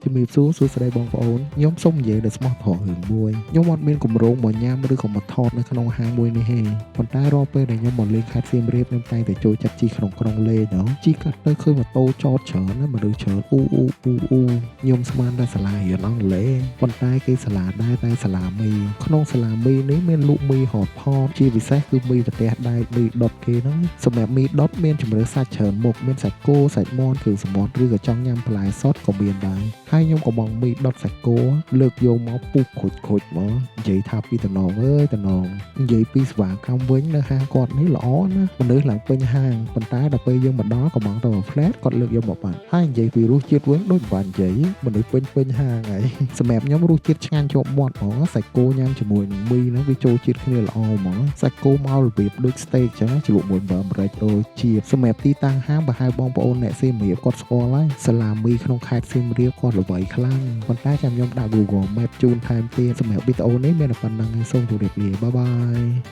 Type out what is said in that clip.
ជំរាបសួរសួស្តីបងប្អូនខ្ញុំសូមនិយាយដោយស្មោះត្រង់រឿងមួយខ្ញុំអត់មានគម្រោងមកញ៉ាំឬក៏មកថតនៅក្នុងហាងមួយនេះទេប៉ុន្តែរាល់ពេលដែលខ្ញុំមកលេងខេត្តសៀមរាបខ្ញុំតែងតែចូលចិត្តជិះក្នុងក្រុងលេងហ៎ជិះកាត់ទៅឃើញម៉ូតូចតច្រើនណាស់មនុស្សច្រើនអ៊ូអ៊ូអ៊ូអ៊ូខ្ញុំស្មានតែសាលារៀនអង់គ្លេសប៉ុន្តែគេសាលាដែរតែសាលាមីក្នុងសាលាមីនេះមានលក់មីហត់ផតជាពិសេសគឺមីប្រទេសដែកមីដុតគេហ្នឹងសម្រាប់មីដុតមានជម្រើសសាច់ច្រើនមុខមានសាច់គោសាច់មាន់គ្រឿងសមុទ្រឬក៏ចង់ញ៉ាំបន្លែសុទ្ធក៏មានដែរហើយខ្ញុំក៏បងមីដុតសាច់គោលើកយកមកពុះក្រូចក្រូចមកនិយាយថាពីតំណងអើយតំណងនិយាយពីសេវាកម្មវិញនៅហាងគាត់នេះល្អណាស់មនុស្សឡើងពេញហាងប៉ុន្តែដល់ពេលយើងមកដល់ក៏បងទៅមួយ flat គាត់លើកយកមកបាត់ហើយនិយាយពីរសជាតិវិញដូចមិនបាននិយាយមនុស្សពេញពេញហាងហើយសម្រាប់ខ្ញុំរសជាតិឆ្ងាញ់ជាប់មាត់ហ្មងសាច់គោញ៉ាំជាមួយនឹងមីហ្នឹងវាចូលជាតិគ្នាល្អហ្មងសាច់គោមករបៀបដូច steak ចឹងជ្រក់មួយអំបិលម្រេចអូជាតិសម្រាប់ទីតាំងហាងប្រហែលបងប្អូនអ្នកសៀមរាបគាត់ស្គាល់ហើយសាឡាមីក្នុងខេត្តសៀមរាបគាត់ល្បីខ្លាំងប៉ុន្តែចាំខ្ញុំដាក់ Google Map ជូនថែមទៀតសម្រាប់វីដេអូនេះមានតែប៉ុណ្្នឹងឯងសូមជម្រាបលាbye bye.